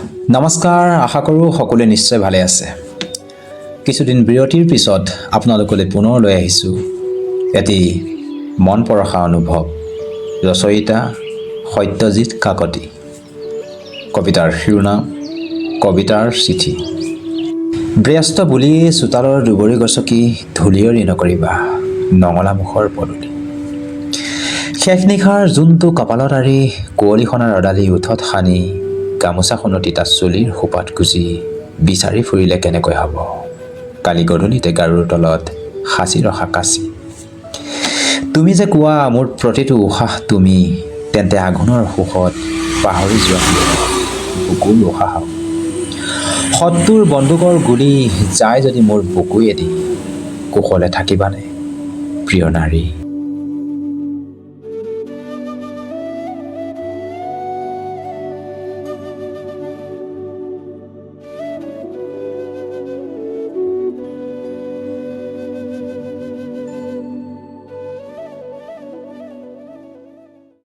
নমস্কাৰ, আশা কৰোঁ সকলোৱে নিশ্চয় ভালে আছে। কিছুদিন বিৰতিৰ পিছত আপোনালোকলৈ পুনৰ লৈ আহিছোঁ এটি মন পৰশা অনুভৱ। ৰচয়িতা সত্যজিৎ কাকতি। কবিতাৰ শিৰোনাম কবিতাৰ চিঠি। ব্যস্ত বুলিয়েই চোতালৰ দুবৰি গছকি ধূলিয়ৰি নকৰিবা নঙলামুখৰ পদূলি। শেষ নিশাৰ জোনটো কপালত আঁৰি, কুঁৱলীসনা ৰদালি ওঠত সানি, গামোচাখনত তিতা চুলিৰ সোপাত গুজি বিচাৰি ফুৰিলে কেনেকৈ হ'ব কালি গধূলিতে গাৰুৰ তলত সাঁচি ৰখা কাঁচি? তুমি যে কোৱা মোৰ প্ৰতিটো উশাহ তুমি, তেন্তে আঘোণৰ সুখত পাহৰি যোৱা কিয় বুকুৰ উশাহক? শত্ৰুৰ বন্দুকৰ গুলী যায় যদি মোৰ বুকুৱেদি, কুশলে থাকিবানে প্ৰিয় নাৰী?